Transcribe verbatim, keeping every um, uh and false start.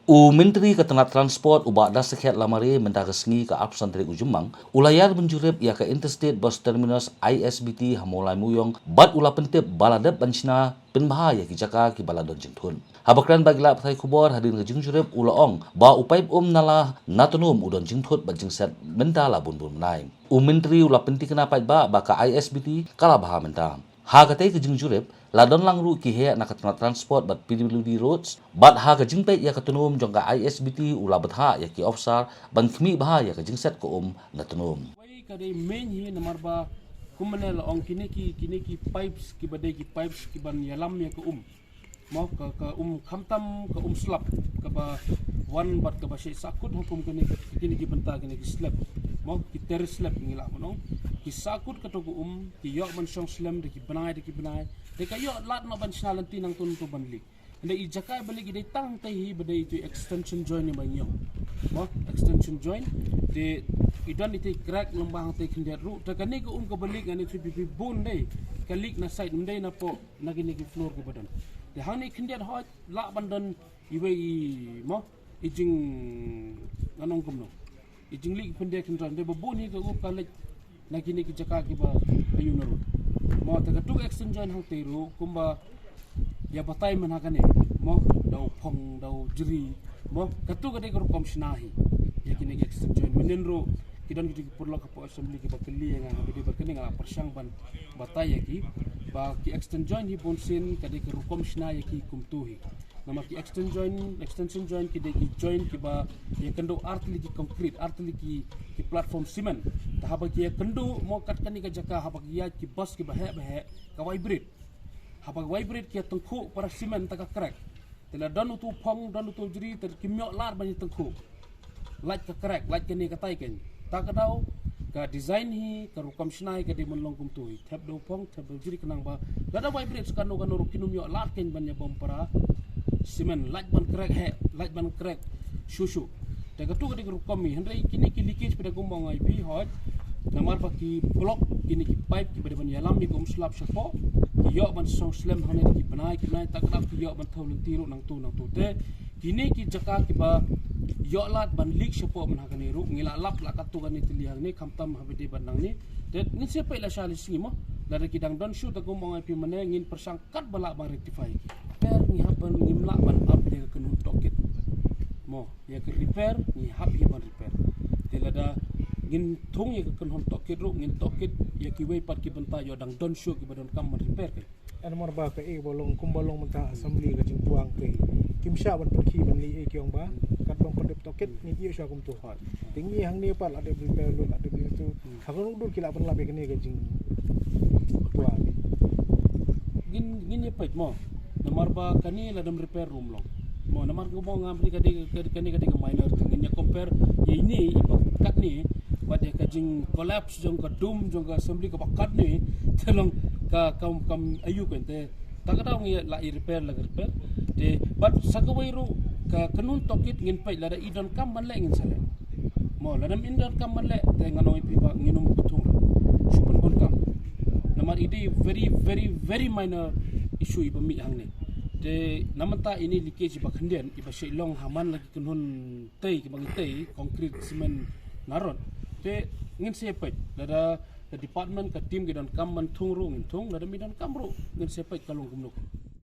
U Myntri ka tnat Transport u Bah Dasakhiat Lamare mynta ka sngi ka arphew san tarik u Jymmang u la ïar ban jurip ïa ka Interstate Bus Terminus I S B T ha Mawlai Mawïong bad u la pyntip ba la dep ban shna pynbha ïa ki jaka kiba la don jingthut. Haba kren bad ki lad pathai khubor hadien ka jingjurip u la ong ba u paip um nala na Tnum u don jingthut bad jingset mynta la bun bun bnai. U Myntri u la pyntikna paidbah ba ka I S B T ka la bha mynta. Ha katei ka jingjurip la don lang ruh ki heh na ka tnat Transport bad P W D Roads bad ha ka jingpeit ïa ka Tnum jong ka I S B T u la bthah ïa ki officer ban khmih bha ïa ka jingset ka um na Tnum. Wei ka dei main hi namar ba kumne la ong kine ki, kine ki pipes kiba dei ki pipes kiban ïalam ïa ka um. Mo ka, ka um khamtam ka um slap kaba wan bad kaba shait sahkut ha kum kine, kine ki bynta kine ki slab. Mo ki terrace slab ngi lah ban ong. Ki sahkut kato ka um, ki ïoh ban shong slem da ki bnai da ki bnai. Da ka ïoh lad noh ban shna lynti nangto nangto ban leak. Hynda i jaka ba leak i dei tang te hi ba dei itu extension joint ni ba ngi ong. Mo extension joint. Te i don ite crack lyngba hangte khyndiat ruh. Te kane ka um kaba leak ngan ïathuh phi bun dei. Ka leak na side ym dei na poh na kine ki floor kiba don. Te hangne khyndiat hoi lah ban don iwei i mo i jing ngan ong kumno. I jingleak khyndiat khyndiat dei ba bun hi ka um ka leit na kine ki jaka kiba ayu na road. Mo te katu ka extension joint hangte ruh kumba ïa batai man ha kane mo da u phong da u jri mo katu ka dei ka rukom shna hi ïa kine ki extension joint mynnin ruh ki don ki paralok hapoh assembly kiba kylli ïa nga haba dei ba kane nga la pyrshang ban batai ïa ki ba ki extension joint hi bun sien ka dei ka rukom shna ïa ki kumtu hi. Namar ki extension joint, extension joint ki dei ki joint kiba ïakynduh artylli ki concrete, artylli ki, ki platform cement. Te haba ki ïakynduh mo kat kane ka jaka haba ki ïaid ki bus kiba heh ba heh ka vibrate. Haba ka vibrate ki ïatyngkhuh para cement te ka crack. Te la don utu phong, don utu jri te kim ïoh lad ban ïatyngkhuh. Lait ka crack, lait kane katai kane. Ta ka daw ka design hi, ka rukom shna hi ka dei ban long kumtu hi. Thep da u phong, thep da u jri khnang ba lada vibrate sa kano kano ruh kin ym ïoh lad kane ban ïabom para cement, lait ban crack heh, lait ban crack shuh shuh. Te katu ka dei ka rukom hi, hynrei kine ki leakage pat da kumba nga ong ïa phi hoi. Namar ba ki block kine ki pipe kiba dei ban ïalam ïa ka um slap shapoh, ki ïoh ban shong slem hangne da ki bnai ki bnai, ta ka daw ki ïoh ban thew lynti ruh nangtu nangtu. Te kine ki jaka kiba ïoh lad ban leak shapoh mynha kane ruh ngi la lap la katto katne tylli hangne khamtam haba dei bad nangne. Te ngin sa peit la shai la sngi mo lada ki dang don shuh, ta kumba nga ong ïa phi mynne ngin pyrshang katba lah ban rectify ki. Repair ngi hap ban, ngim lah ban ap ïa ka kynhun tohkit. Mo ïa ka repair ngi hap ïa ban repair. Te lada ngin thung ïa ka kynhun tohkit ruh ngin tohkit ïa kiwei pat ki bynta ïoh dang don shuh kiba donkam ban repair ka. Namar ba kaei ba long kumba long mynta assembly ka jingtuang te kim shah ban pyrkhi ban leh ei ki ong ba kat ban pyndep tohkit ngi ïoh sha kumtu. Te ngi hangne pat la dep repair lut, la dep lut tu ha ka rung dur ki lah ban lap ïa kane ka jingtuang. Ngin, ngin ïa peit mo namar ba kane la dang repair ruh ym long. Mo namar ka mo ngam ri ka dei ka, kane ka dei ka minor thing, ngin ïa compare ïa ine i ba katne bad ïa ka jing collapse jong ka dum jong ka assembly kaba katne. Te long ka kam, kam ayu kan te ta ka daw ngi la i repair la ka repair. Te bad sa kawei ruh ka kynhun tohkit ngin peit lada i donkam ban leh ngin sa leh. Mo lada ym i donkam ban leh te ngan ong ïa phi ba ngin ym thung shu pynbun kam. Namar i dei very, very, very minor issue iba mih hangne. Te namar ta ine leakage iba khyndiat iba shait long ha man la ki kynhun tei kiba ngi tei concrete cement na road. Te ngin sa peit lada ka department ka team ki donkam ban thung ruh ngin thung, lada ym i donkam ruh ngin sa peit ka long kumno.